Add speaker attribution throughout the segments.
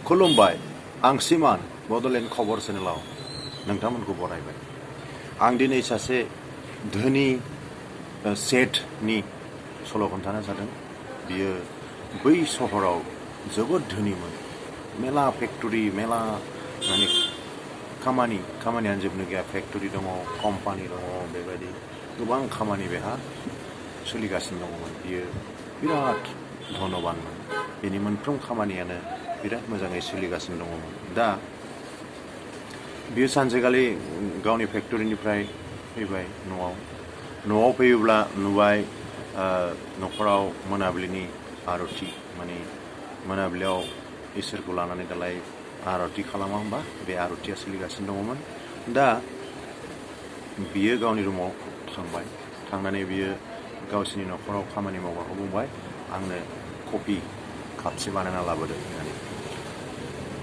Speaker 1: खुलुमबाय आं सिमान बड'लेण्ड खबर चेनेलाव नोंथांमोनखौ बरायबाय। आं दिनै सासे धोनि सेठनि सल' खोन्थानो जादों। बियो बै सहराव जोबोद धोनिमोन। मेला फेक्टरि मेला माने खामानियानो जोबनो गैया। फेक्टरि दङ, कम्पानि दङ, बेबायदि गोबां खामानि बेहा सोलिगासिनो दङमोन। बियो बिराद धनबानमोन। बेनि मोनफ्रोम खामानियानो बिराद मोजाङै सोलिगासिनो दङमोन। दा बियो सानसेखालि गावनि फेक्टरिनिफ्राय फैबाय न'आव फैयोब्ला नुबाय न'खराव मोनाबिलिनि आरति, माने मोनाबिलियाव इसोरखौ लानानै दालाय आरति खालामा होमबा, बे आरतिया सोलिगासिनो दङमोन। दा बियो गावनि रुमाव थांबाय। थांनानै बियो गावसिनि न'खराव खामानि मावग्राखौ बुंबाय, आंनो कफि कापसे बानायना लाबोदो होननानै।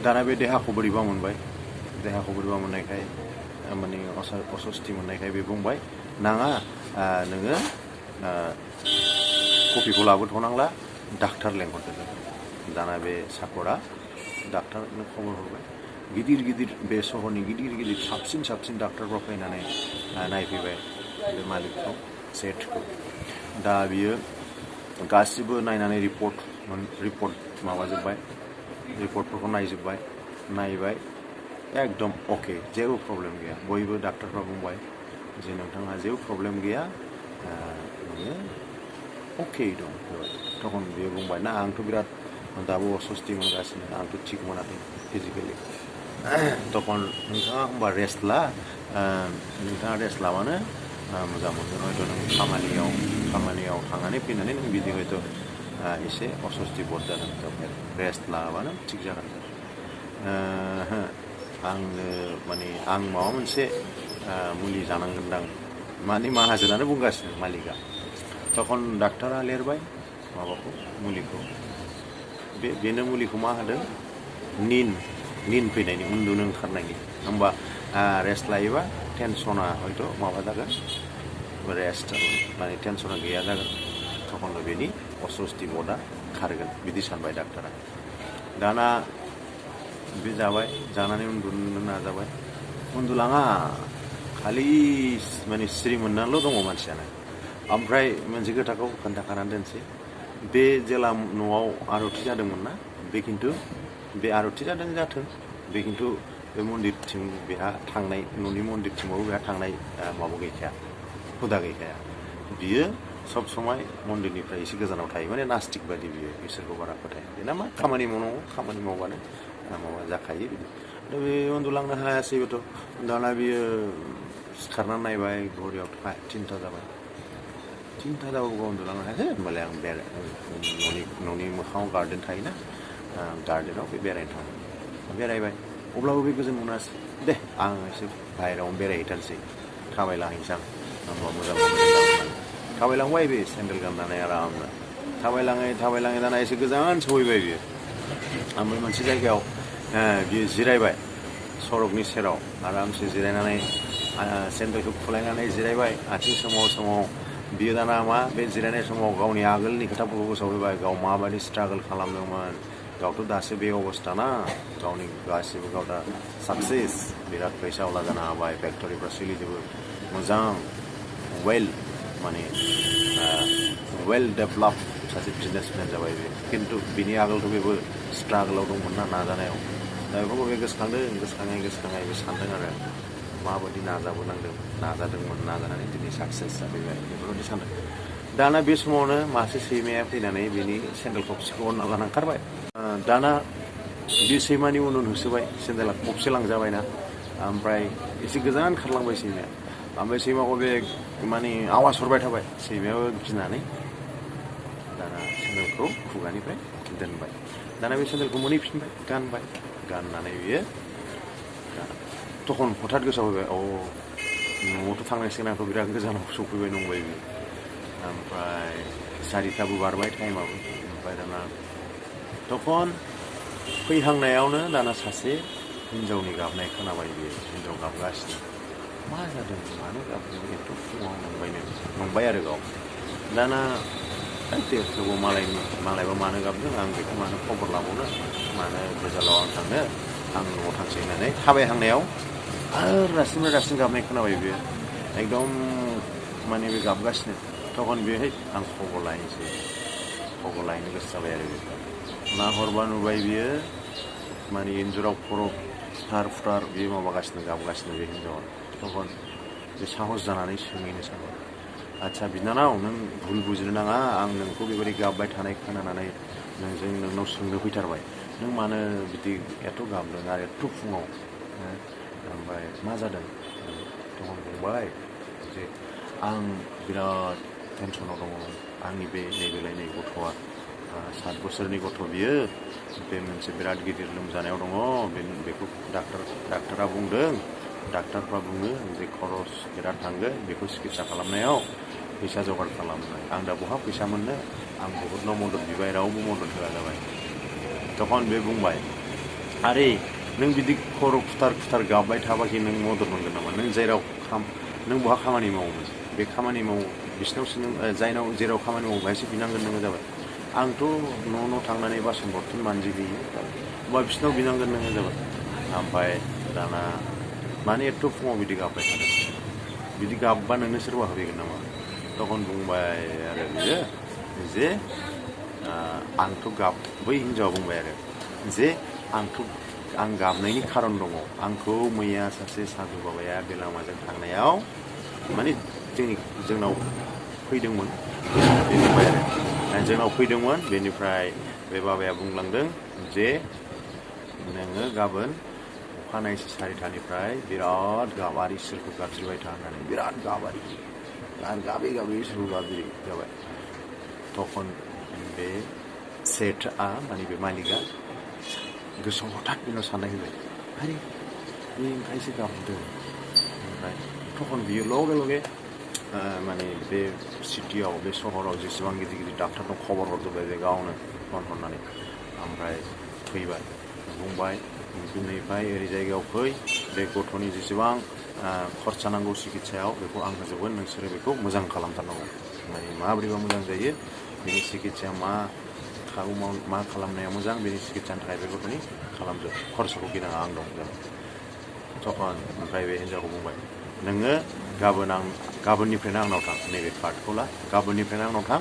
Speaker 1: दाना बे देहाखौ बोरैबा मोनबाय। देहाखौ बोरैबा मोननायखाय माने असस्ति मोननायखाय बे बुंबाय, नाङा नोङो कफिखौ लाबोथ'नांला, डाक्टार लेंहरदो। दाना बे साकरा डाक्टारनो खबर हरबाय। गिदिर बे सहरनि गिदिर साबसिन डाक्टारफ्रा फैनानै नायफैबाय बे मालिकखौ, सेठखौ। दा बियो गासिबो नायनानै रिपर्ट माबाजोब्बाय, रिपर्टफोरखौ नायबाय एकदम अके, जेबो प्रब्लेम गैया। बयबो डाक्टारफ्रा बुंबाय जे नोंथाङा जेबो प्रब्लेम गैया, नोङो अके दं। तखन बियो बुंबाय, ना आंथ' बिराद दाबो असस्ति मोनगासिनो, आंथ' थिग मोनाखै फिजिकेलि। तखन नोंथाङा होमबा रेस्ट ला, नोंथाङा रेस्ट लाबानो मोजां मोनगोन। हयथ' नों खामानियाव थांनानै फैनानै नों बिदि हयथ' एसे असस्ति बोध जादों, रेस्ट लाबानो थिग जागोन। आं माबा मोनसे मुलि जानांगोनदां, माने माहाजोनानो बुंगासिनो मालिकआ। तखन डाक्टारा लिरबाय मुलिखौ। बेनो मुलिखौ मा होदों, निन फैनायनि, उन्दुनो ओंखारनायनि। होमबा रेस्ट लायोबा टेनसना हयथ' माबा जागोन, रेस्ट माने टेनसना गैया जागोन। तखन बेनि असस्ति बधा खारगोन, बिदि सानबाय डाक्टारा। दाना बे जाबाय, जानानै उन्दुनो नाजाबाय, उन्दुलाङा, खालि माने सिरि मोननानैल' दङ मानसियानो। ओमफ्राय मोनसे खोथाखौ खोन्थाखानानै दोनसै, बे जेला न'आव आरति जादोंमोन ना, बे आरति जाथों, बे खिन्थु बे मन्दिरथिं बेहा थांनाय, न'नि मन्दिरथिंबाबो बेहा थांनाय माबा गैखाया, हुदा गैखाया। बियो सब समय मन्दिरनिफ्राय एसे गोजानाव थायो, माने नास्तिक बायदि बियो, इसोरखौ बारा फोथाया। बेना मा खामानि मावनांगौ, खामानि मावबानो माबा जाखायो बिदि। दा बे उन्दुलांनो हायासैबोथ'। दाना बियो सिखारनानै नायबाय, घरियाव 3टा जाबाय। 3टा जाबाबो उन्दुलांनो हायाखै। होनबालाय आं न'नि मोखाङाव गार्डेन थायोना, गार्डेनाव बे बेरायनो थांबाय। बेरायबाय, अब्लाबो बे गोजोन मोनासै। दे आं एसे बाहेरायावनो बेरायहैथारसै, थाबायलांहैसां, होमबा मोजां मोनगोन। थाबायलांबाय बे सेन्देल गाननानै आरामनो। थाबायलाङै दाना एसे गोजान सहैबाय बियो। ओमफ्राय मोनसे जायगायाव बियो जिरायबाय, सरकनि सेराव आरामसे जिरायनानै सेन्देलखौ खुलायनानै जिरायबाय। आथिं सोमाव बियो दाना बे जिरायनाय समाव गावनि आगोलनि खोथाफोरखौ गोसोआव फैबाय। गाव माबायदि स्ट्रागोल खालामदोंमोन, गावथ' दासो बे अबस्था ना, गावनि गासिबो गाव दा साक्सेस, बिराद फैसावला जानो हाबाय, फेक्टरिफ्रा सोलिजोबो, मोजां वेल डेभेलप सासे बिजनेसमेन जाबाय बे। खिन्थु बिनि आगोलथ' बेबो स्ट्रागोलाव दंमोन ना, नाजानायाव। दा बेफोरखौ बे गोसोखाङै बे सानदों आरो माबायदि नाजादोंमोन, नाजानानै दिनै साक्सेस जाफैबाय, बेफोरबायदि सानदों। दाना बे समावनो मासे सैमाया फैनानै बेनि सेन्देल खबसेखौ अरना लाना ओंखारबाय। दाना बे सैमानि उन होसोबाय, सेन्देला खबसे लांजाबायना। ओमफ्राय एसे गोजान खारलांबाय सैमाया। ओमफ्राय सैमाखौ बे माने आवाज हरबाय थाबाय। सैमायाबो गिनानै दाना सेन्देलखौ खुगानिफ्राय दोनबाय। दाना बे सेन्देलखौ मोनहैफिनबाय, गाननानै बियो तखन हथात गोसोआव फैबाय, न'आवथ' थांनांसिगोन, आंथ' बिराद गोजानाव सफैबाय नंबाय बियो। ओमफ्राय 4टाबो बारबाय टाइमाबो। ओमफ्राय दाना तखन फैहांनायावनो दाना सासे हिन्जावनि गाबनाय खोनाबाय बियो। हिन्जाव गाबगासिनो। मा जादों, मानो गाबदों, एथ' फुङाव नंबाय आरो गाव। दाना थेवबो मालायबा मानो गाबदों आं बेखौ मानो खबर लाबावनो मानो गोजानाव आं थांनो आं न'आव थांसै होननानै थाबायहांनायाव आरो रासिन गाबनाय खोनाबाय बियो एकदम माने बे गाबगासिनो तखन बेहाय आं खबर लायनो गोसो जाबाय आरो बेखौ नाहरबा नुबाय बियो माने इन्जुराव खर' फुटार बियो माबागासिनो गाबगासिनो बे हिन्जावा तखन बे साहस जानानै सोंहैनो सानबाय आच्छा बिनानाव नों भुल बुजिनो नाङा आं नोंखौ बेबायदि गाबबाय थानाय खोनानानै नोंनाव सोंनो फैथारबाय नों मानो बिदि एथ' गाबदों आरो एथ' फुङाव ओमफ्राय मा जादों तखन बुंबाय जे आं बिराद टेनसनाव दङ आंनि बे नैबेलायनाय गथ'आ 7 बोसोरनि गथ' बियो बे मोनसे बिराद गिदिर लोमजानायाव दङ बेखौ डाक्टारफ्रा बुङो जे खरस बिराद थांगोन बेखौ सिकित्सा खालामनायाव फैसा जगार खालामनाय आं दा बहा फैसा मोननो आं बहुतनाव मदद बिबाय रावबो मदद होआ जाबाय तखन बे बुंबाय आरे नों बिदि खर' खुथार गाबबाय थाबाखि नों मदद मोनगोन नामा नों बहा खामानि मावोमोन बे खामानि बिसिनावसो नों जेराव खामानि मावो बेहायसो बिनांगोन नोङो जाबाय आंथ' न' थांनानै बासन बर्तन मानजिहैयो होमबा बिसिनाव बिनांगोन नोङो जाबाय ओमफ्राय दाना माने एथ' फुङाव बिदि गाबबाय थादों बिदि गाबबा नोंनो सोरबा होफैगोन नामा तखन बुंबाय आरो बियो जे बै हिन्जावा बुंबाय आरो जे आं गाबनायनि खारन दङ आंखौ मैया सासे साधु बाबाया बे लामाजों थांनायाव माने जोंनाव फैदोंमोन बे बुंबाय आरो जोंनाव फैदोंमोन बेनिफ्राय बे बाबाया बुंलांदों जे नोङो गाबोन अखानायै 4टानिफ्राय बिराद गाब आरो इसोरखौ गाबज्रिबाय था होननानै बिराद गाब आरो गाबै इसोरखौ गाबज्रि जाबाय तखन बे सेठआ माने बे मालिकआ गोसोआव हठात बेनाव साननाय फैबाय आरे बे ओंखायसो गाबदों ओमफ्राय तखन बियो लगे माने बे सिटियाव बे सहराव जेसेबां गिदिर डाक्टार दं खबर हरजोब्बाय बे गावनो फन हरनानै ओमफ्राय फैबाय बुंबाय दिनैनिफ्राय ओरै जायगायाव फै बे गथ'नि जेसेबां खरसा नांगौ सिकित्सायाव बेखौ आं होजोबगोन नोंसोरो बेखौ मोजां खालामथारनांगौ माने माबोरैबा मोजां जायो बेनि सिकित्साया मा खालामनाया मोजां बेनि सिकित्सानि थाखाय बे गथ'नि खालामजोब खरसाखौ गिनाङा आं दं तखन ओमफ्राय बे हिन्जावखौ बुंबाय नोङो गाबोननिफ्रायनो आंनाव थां नैबे कार्डखौ ला गाबोननिफ्रायनो आंनाव थां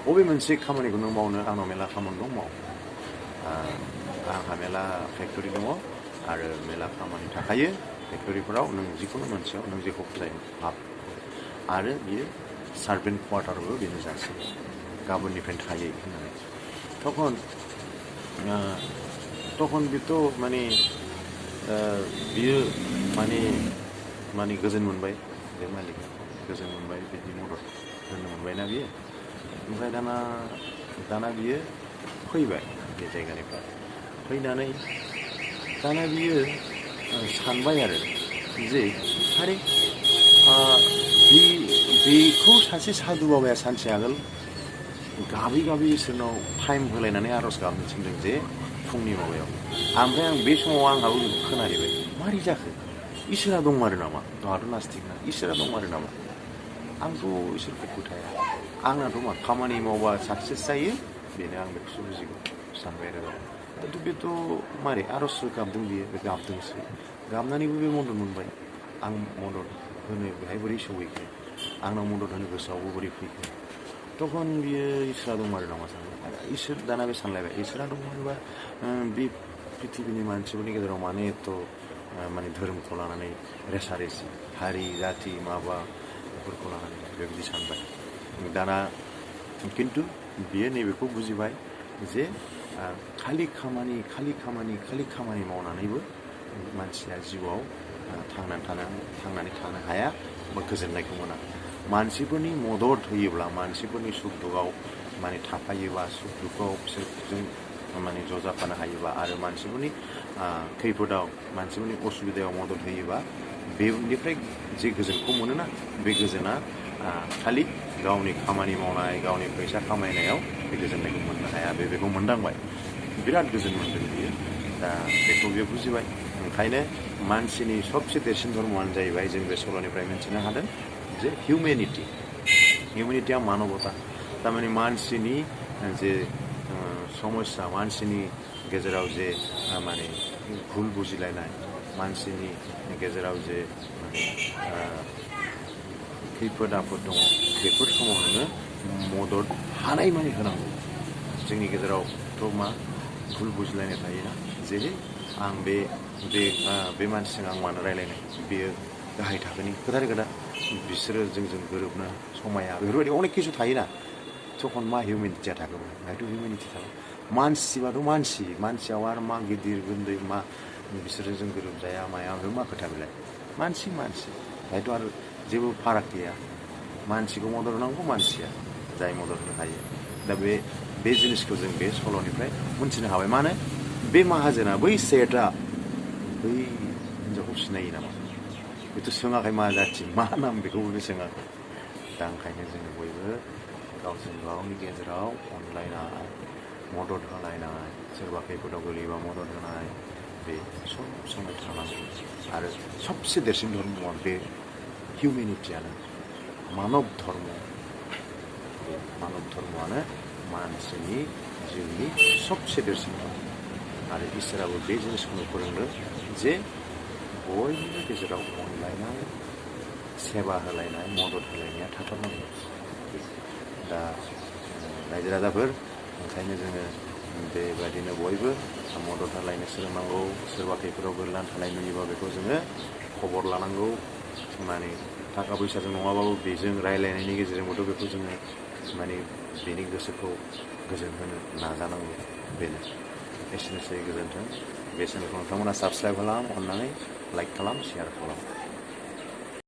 Speaker 1: बबे मोनसे खामानिखौ नों मावनो आंनाव मेला खामानि दं माव आंहा मेला फेक्टरि दङ आरो मेला खामानि थाखायो फेक्टरिफोराव नों जिखुनु मोनसेयाव नों जेखौ फसायो हाब आरो बियो सार्भेन्ट क्वार्टारबो बेनो जासै गाबोननिफ्रायनो थायो होननानै तखन बेथ' माने बियो माने गोजोन मोनबाय बे मालिकआ गोजोन मोनबाय बिदि मदद होनो मोनबायना बियो ओमफ्राय दाना बियो फैबाय बे जायगानिफ्राय फैनानै दाना बियो सानबाय आरो जे आरे बेखौ सासे साधु बाबाया सानसे आगोल गाबै इसोरनाव टाइम होलायनानै आर'ज गाबनो थिनदों जे फुंनि माबायाव ओमफ्राय आं बे समाव आंहाबो खोनाहैबाय मारै जाखो इसोरा दंमारो नामा गावहाथ' नास्तिक ना इसोरा दंमारो नामा आंथ' इसोरखौ फोथाया आंनाथ' मा खामानि मावबा साक्सेस जायो बेनो आं बेखौसो बुजिगौ सानबाय आरो खिन्थु बेथ' मारै आर'ज गाबदों बियो बे गाबदोंसो गाबनानैबो बे मदद मोनबाय आं मदद होनो बेहाय बोरै सहैखो आंनाव मदद होनो गोसोआवबो बोरै फैखो तखन बियो इसोरा दंमारो नामा सानबाय इसोर दाना बे सानलायबाय इसोरा दंमारोबा बे पृथिबिनि मानसिफोरनि गेजेराव माने एथ' माने धोरोमखौ लानानै रेसारेसि हारि जाति बेफोरखौ लानानै बेबायदि सानबाय दाना खिन्थु बियो नैबेखौ बुजिबाय जे खालि खामानि मावनानैबो मानसिया जिउआव थांनानै थानो हाया बा गोजोननायखौ मोना मानसिफोरनि मदद होयोब्ला मानसिफोरनि सुख दुखआव माने थाफायोबा सुख दुखआव बिसोरजों माने ज' जाफानो हायोबा आरो मानसिफोरनि खैफोदाव मानसिफोरनि असुबिदायाव मदद होयोबा बेनिफ्राय जे गोजोनखौ मोनोना बे गोजोना खालि गावनि खामानि मावनाय गावनि फैसा खामायनायाव बे गोजोननायखौ मोननो हाया बेखौ मोनदांबाय बिराद गोजोन मोनदों बियो दा बेखौ बियो बुजिबाय ओंखायनो मानसिनि सबसे देरसिन धर्मआनो जाहैबाय जों बे सल'निफ्राय मिन्थिनो हादों जे हिउमेनिटिया मानबता थारमाने मानसिनि जे समस्या, मानसिनि गेजेराव जे माने भुल बुजिलायनाय, मानसिनि गेजेराव जे माने खैफोद आफोद दङ, बेफोर समाव नोङो मदद हानायमानि होनांगौ। जोंनि गेजेरावथ' मा भुल बुजिलायनाय थायोना, जे आं बे मानसिजों आं मानो रायलायनाय, बेयो गाहाय थाखोनि खोथा, बिसोरो जोंजों गोरोबनो समाया, बेफोरबायदि अनेक किसु थायोना। तखन मा हिउमेनिटिया थागौमोन, बेहायथ' हिउमेनिटि थागौ। मानसिबाथ' मानसियाव आरो मा गिदिर उन्दै मा बिसोरजों जों गोरोबजाया माया, बेफोर मा खोथा बेलाय। मानसि बेहायथ' आरो जेबो फाराग गैया। मानसिखौ मदद होनांगौ, मानसिया जाय मदद होनो हायो। दा बे जिनिसखौ जों बे सल'निफ्राय मोनथिनो हाबाय। मानो बे माहाजोना, बै सेठआ बै हिनजावखौ सिनायो नामा? बेथ' सोङाखै मा जाथि मा नाम, बेखौबो सोङाखै। दा ओंखायनो जोङो बयबो गावजों गावनि गेजेराव अनलायनाय, मदद होलायनाय, सोरबा खैफोदाव गोलैयोबा मदद होनाय, बे सब समय थानांगौ। आरो सबसे देरसिन धर्मआ बे हिउमेनिटियानो, मानब धर्म। बे मानब धर्मआनो मानसिनि जिउनि सबसे देरसिन धर्म। आरो इसोराबो बे जिनिसखौनो फोरोंदों जे बयनिबो गेजेराव अनलायनाय, सेबा होलायनाय, मदद होलायनाया थाथारनांगौ। दा रायजो राजाफोर, ओंखायनो जोङो बेबायदिनो बयबो मदद होलायनो सोलोंनांगौ। सोरबा खैफोदाव गोग्लैनानै थानाय नुयोबा बेखौ जोङो खबर लानांगौ। माने थाखा फैसाजों नङाबाबो बेजों रायलायनायनि गेजेरजोंबोथ' बेखौ जोङो माने बेनि गोसोखौ गोजोन होनो नाजानांगौ। बेनो। एसेनोसै, गोजोन्थों। बे चेनेलखौ नोंथांमोना साबस्क्राइब खालाम, अननानै लाइक खालाम, शेयार खालाम।